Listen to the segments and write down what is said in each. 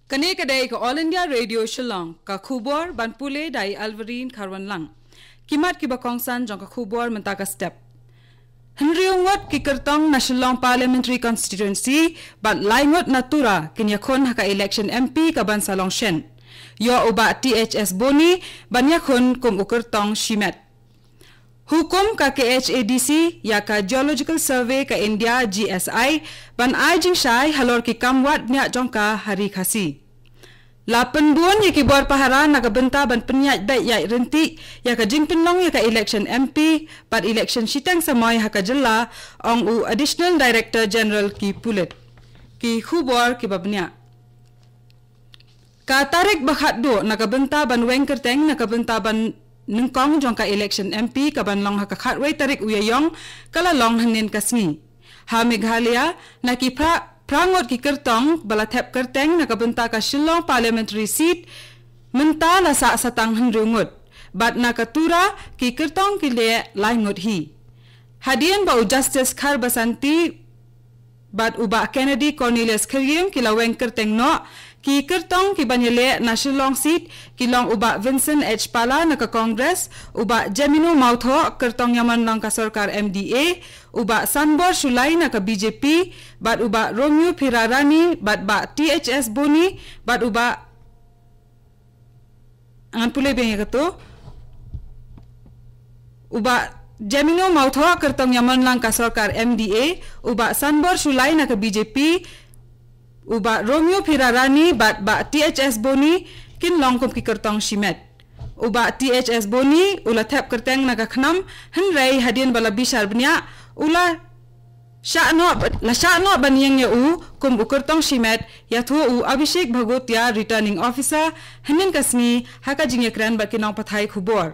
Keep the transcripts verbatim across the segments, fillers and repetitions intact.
Kane ka dei ka All India Radio Shillong, ka khubor ban pule da i Alverine Kharwanlang. Ki mat kiba kongsan jong ka khubor mynta ka step. Hynriew ngut ki kyrtong na Shillong Parliamentary Constituency bad lai ngut na Tura kin ïakhun ha ka election M P ka ban sa long shen. Ïoh u Bah T H S Boni ban ïakhun kum u kyrtong shimet. Hukum ka K H A D C ïa ka Geological Survey ka India, G S I, ban ai jingshai halor ki kam wad bniah jong ka ha Ri Khasi. La pynbun ïa ki bor pahara na ka bynta ban pynïaid beit ïaid ryntih ïa ka jingpynlong ïa ka election M P bad election shiteng samoi ha ka jylla, ong u Additional Director General ki pulit. Ki khubor kiba bniah. Ka tarik ba khatduh na ka bynta ban weng kyrteng na ka bynta ban nyngkong jong ka election M P ka ban long ha ka khatwei tarik u Ïaïong ka la long hynnin ka sngi. Ha Meghalaya, na ki phra, phra ngut ki kyrtong ba la thep kyrteng na ka bynta ka Shillong Parliamentary Seat, mynta la sah satang hynriew ngut. Bad na ka Tura ki kyrtong ki leh lai ngut hi. Hadien ba u Justice Khar Basanti bad u Bah Kennedy Cornelius Kharyieng ki la weng kyrteng noh, ki kyrtong ki ban ïaleh na Shillong Seat ki long u Bah Vincent H Pala na ka Congress, u Bah Jemino Mawthoh, kyrtong ïaman lang ka sorkar M D A, u Bah Sanbor Shullai na ka B J P, bad u Bah Romeo Phirarani bad Bah T H S Boni bad u Bah, ngan pule biang ïa kato. U Bah Jemino Mawthoh, kyrtong ïaman lang ka sorkar M D A, u Bah Sanbor Shullai na ka B J P, u Bah Romeo Phirarani bad Bah T H S Boni kin long kum ki kyrtong shimet. U Bah T H S Boni u la thep kyrteng na ka KHNAM, hynrei hadien ba la bishar bniah u la shah noh, la shah noh ban ïeng ïa u kum u kyrtong shimet, ïathuh u Abhishek Bhagotia, Returning Officer, hynnin ka sngi ha ka jingïakren bad ki nongpathai khubor.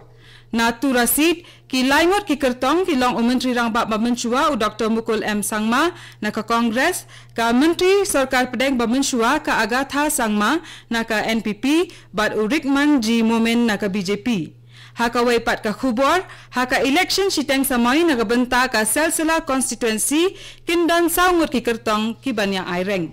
Na Tura Seat, ki lai ngut ki kyrtong ki long u Myntri Rangbah ba mynshuwa u Doctor Mukul M Sangma na ka Congress, ka Myntri Sorkar Pdeng ba mynshuwa ka Agatha Sangma na ka N P P, bad u Rikman G Momin na ka B J P. Ha kawei pat ka khubor, ha ka election shiteng samoi na ka bynta ka Silsila Constituency, kin don saw ngut ki kyrtong ki ban ïa ai reng.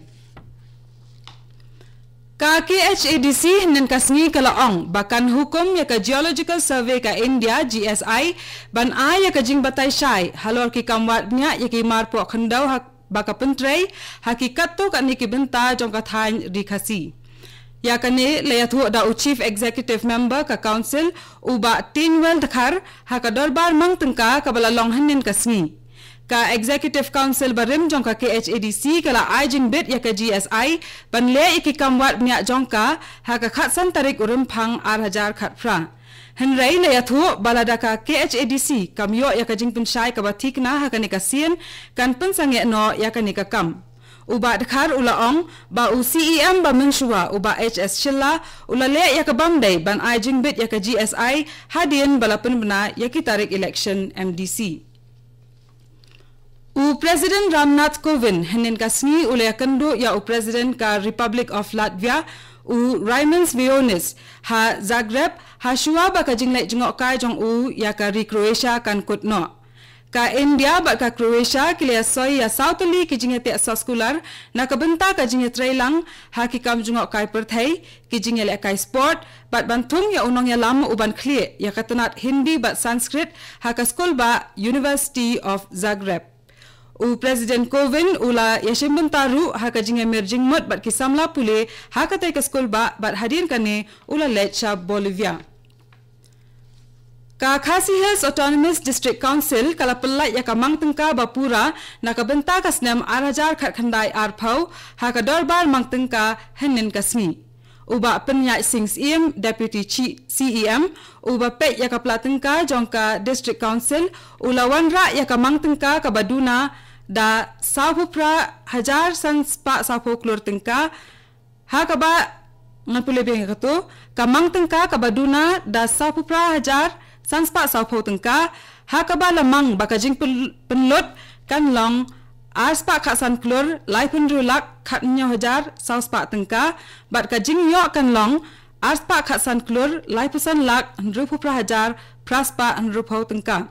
Ka K H A D C hynnin ka sngi ka la ong ba kan hukum ïa ka Geological Survey ka India, G S I, ban ai ïa ka jingbatai shai halor ki kam wad bniah ïa ki marpoh khyndew ha, ba ka pyntrei ha ki katto katne ki bynta jong ka thaiñ Ri Khasi. Ïa kane la ïathuh da u Chief Executive Member ka Council, u Bah Teignmawel Dkhar, ha ka dorbar mang tyngka kaba la long hynnin ka sngi. Ka Executive Council barim jong ka K H A D C ka la ai jingbit ïa ka G S I ban leh ïa ki kam wad bniah jong ka ha ka khatsan tarik u Rymphang ar hajar khatphra. Hynrei la ïathuh ba lada ka K H A D C kam ïoh ïa ka jingpynshai kaba thikna ha kane ka sien, kan pynsangeh noh ïa kane ka kam. U Bah Dkhar u la ong ba u C E M ba mynshuwa, u Bah H S Shylla, u la leh ïa ka bym dei ban ai jingbit ïa ka G S I hadien ba la pynbna ïa ki tarik election M D C. U President Ramnath Kovind hynnin ka sngi u la ïakynduh ïa u President ka Republic of Latvia, u Raimundas Vaiunas, ha Zagreb, ha shuwa ba ka jingleit jngohkai jong u ïa ka ri Croatia kan kut noh. Ka India bad ka Croatia ki la ïasoi ïa saw tylli ki jingïateh soskular na ka bynta ka jingïatreilang ha ki kam jngohkai pyrthei, ki jingïalehkai sport, bad ban thung ïa u nongïalam u ban khlieh ïa ka tnat Hindi bad Sanskrit ha ka skulbah University of Zagreb. U President Kovind u la ïashim bynta ruh ha ka jingïamir jingmut bad ki samla pule ha katei ka skulbah bad hadien kane u la leit sha Bolivia. Ka Khasi Hills Autonomous District Council ka la pyllait ïa ka mang tyngka ba pura na ka bynta ka snem ar hajar khatkhyndai arphew ha ka dorbar mang tyngka hynnin ka sngi. U Bah Pynïaid Sing Syiem, Deputy Chi-, C E M, uba peit ïa ka pla tyngka jong ka District Council, u la wanrah ïa ka mang tyngka kaba duna da sawphew phra hajar san spah sawphew klur tyngka, ha kaba, ngan pule biang ïa kato, ka mang tyngka kaba duna da sawphew phra hajar san spah sawphew tyngka, ha kaba la mang ba ka jingpyn-, pynlut kan long ar spah khatsan klur laiphew hynriew lak khathynñiew hajar saw spah tyngka, bad ka jingïoh kan long ar spah khatsan klur laiphew san lak hynriewphew phra hajar phra spah hynriewphew tyngka.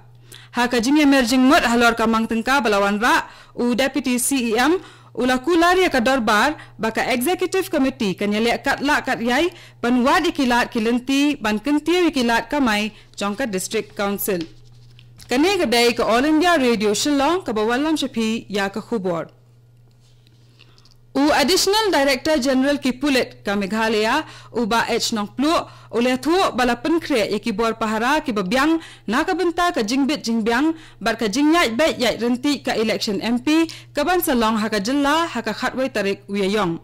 Ha ka jingïamir jingmut halor ka mang tyngka ba la wanrah, u Deputy C E M, U la kular ïa ka dorbar ba ka Executive Committee kan ïaleh katba lah katba ïai ban wad ïa ki lad ki lynti ban kyntiew ïa ki lad kamai jong ka District Council. Kane ka dei ka All India Radio Shillong kaba wallam sha phi ïa ka khubor. U Additional Director General ki Pulit ka Meghalaya, u Bah H Nongpluh, u la ïathuh ba la pynkhreh ïa ki bor pahara kiba biang na ka bynta ka jingbit jingbiang bad ka jingïaid beit ïaid ryntih ka election M P kaban sa long ha ka jylla ha ka khatwei tarik u Ïaïong.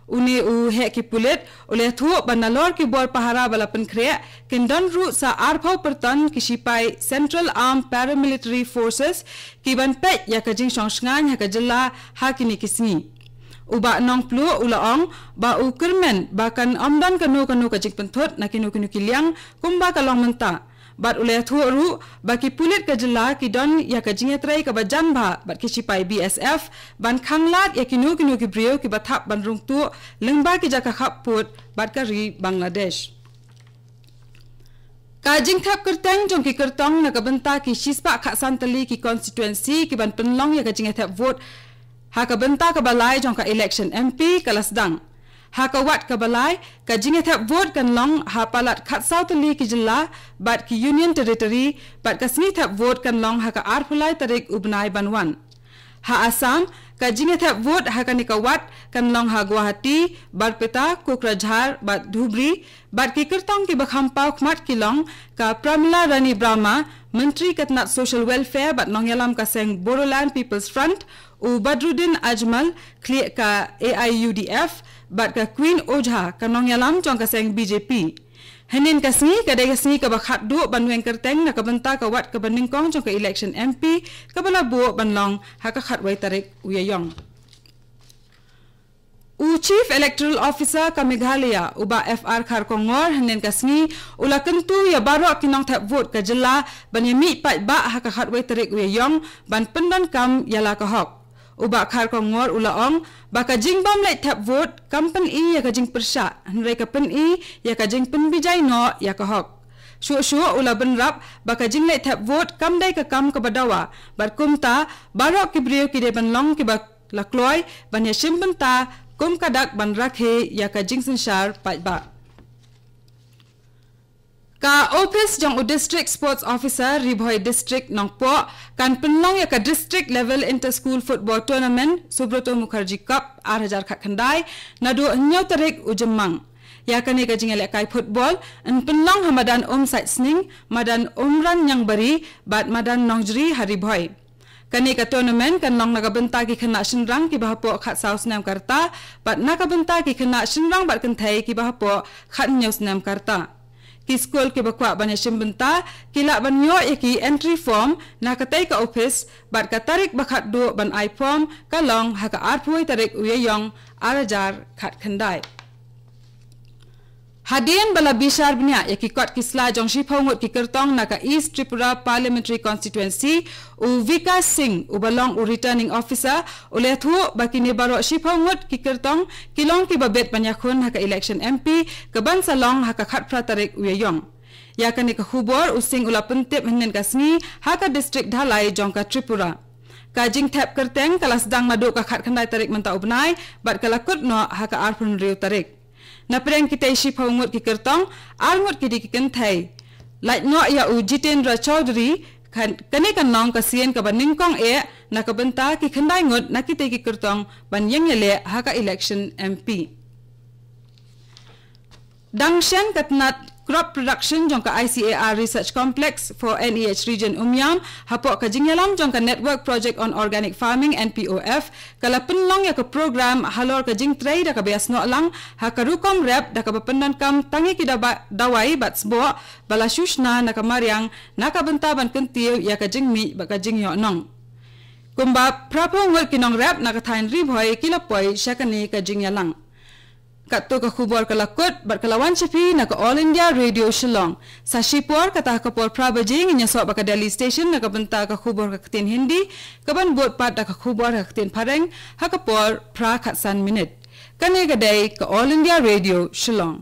Une u heh ki pulit u la ïathuh ba nalor ki bor pahara ba la pynkhreh, kin don ruh sa arphew pyrton ki shipai Central Armed Paramilitary Forces kiban peit ïa ka jingshong shngaiñ ha ka jylla ha kine ki sngi. U Bah Nongpluh u la ong ba u kyrmen ba kan ym don kano kano ka jingpynthut na kino kino ki liang kumba ka long mynta. Bad u la ïathuh ruh ba ki pulit ka jylla ki don ïa ka jingïatrei kaba jan bha bad ki shipai B S F ban khanglad ïa kino kino ki briew kiba thap ban rung tuh lyngba ki jaka khappud bad ka ri Bangladesh. Ka jingthep kyrteng jong ki kyrtong na ka bynta ki shispah khatsan tylli ki constituency kiban pynlong ïa ka jingthep vote ha ka bynta kaba lai jong ka election M P ka la sdang. Ha ka wat kaba lai, ka jingthep vote kan long ha palat khatsaw tylli ki jylla bad ki Union Territory, bad ka sngi thep vote kan long ha ka arphew lai tarik u bnai ban wan. Ha Assam, ka jingthep vote ha kane ka wat kan long ha Guwahati, Barpeta, Kokrajhar bad Dhubri, bad ki kyrtong kiba kham paw khmat ki long ka Pramila Rani Brahma, Myntri ka tnat Social Welfare bad Nongïalam ka seng Bodoland People's Front, u Badruddin Ajmal, khlieh ka A I U D F, bad ka Queen Ojha, ka nongïalam jong ka seng B J P. Hynnin ka sngi ka dei ka sngi kaba khatduh ban weng kyrteng na ka bynta ka wat kaba nyngkong jong ka election M P kaba la buh ban long ha ka khatwei tarik u Ïaïong. U Chief Electoral Officer ka Meghalaya, u Bah F R Kharkongor, hynnin ka sngi u la kyntu ïa baroh ki nongthep vote ka jylla ban ïamih paidbah ha ka khatwei tarik u Ïaïong ban pyndonkam ïa la ka hok. U Bah Kharkongor u la ong ba ka jingbym leit thep vote kam pyni ïa ka jingpyrshah, hynrei ka pyni ïa ka jingpynbijai noh ïa ka hok. Shuh shuh u la bynrap ba ka jingleit thep vote kam dei ka kam kaba dawa, bad kumta baroh ki briew ki dei ban long kiba la kloi ban ïashim bynta kum ka dak ban rakhe ïa ka jingsynshar paidbah. Ka ophis jong u District Sports Officer Ri-Bhoi District Nongpoh kan pynlong ïa ka District Level Inter School Football Tournament Subroto Mukherjee Cup ar hajar khatkhyndai naduh hynñiew tarik u Jymmang. Ïa kane ka jingïalehkai football yn pynlong ha madan Umsaitsning, madan Umranñiangbari bad madan Nongjri ha Ri-Bhoi. Kane ka tournament kan long na ka bynta ki khynnah shynrang kiba hapoh khatsaw snem ka rta bad na ka bynta ki khynnah shynrang bad kynthei kiba hapoh khathynñiew snem ka rta. Ki skul kiba kwah ban ïashim bynta ki lah ban ïoh ïa ki entry form na katei ka ophis, bad ka tarik ba khatduh ban ai form ka long ha ka arphew tarik u Ïaïong ar hajar khatkhyndai. Hadien ba la bishar bniah ïa ki kot ki sla jong shiphew ngut ki kyrtong na ka East Tripura Parliamentary Constituency, u Vikas Singh uba long u Returning Officer u la ïathuh ba kine baroh shiphew ngut ki kyrtong ki long kiba bit ban ïakhun ha ka election M P kaban sa long ha ka khatphra tarik u Ïaïong. Ïa kane ka khubor u Singh u la pyntip hynnin ka sngi ha ka district Dhalai jong ka Tripura. Ka jingthep kyrteng ka la sdang naduh ka khatkhyndai tarik mynta u bnai bad ka la kut noh ha ka arphew hynriew tarik. Napdeng kitei shiphew ngut ki kyrtong, ar ngut ki dei ki kynthei. Lait noh ïa u Jitendra Chaudhary, kan, kane kan long ka sien kaba nyngkong eh na ka bynta ki khyndai ngut na kitei ki kyrtong ban ïeng ïaleh ha ka election M P. Dang shen ka tnat Crop Production jong ka I C A R Research Complex for N E H Region Umiam hapoh ka jingïalam jong ka Network Project on Organic Farming, N P O F, ka la pynlong ïa ka program halor ka jingtrei da kaba ïasnoh lang ha ka rukom rep da kaba pyndonkam tang ïa ki daba-, dawai bad sboh ba la shu shna na ka mariang na ka bynta ban kyntiew ïa ka jingmih bad ka jingïohnong. Kumba phraphew ngut ki nongrep na ka thaiñ Ri-Bhoi ki la poi sha kane ka jingïalang. Katto ka khubor ka la kut bad ka la wan sha phi na ka All India Radio Shillong. Sa shipor kata ha ka por phra baje ngin ïasoh bad ka Delhi Station na ka bynta ka khubor ka ktien Hindi, kaban bud pat da ka khubor ka ktien Phareng ha ka por phra khatsan minit. Kane ka dei ka All India Radio Shillong.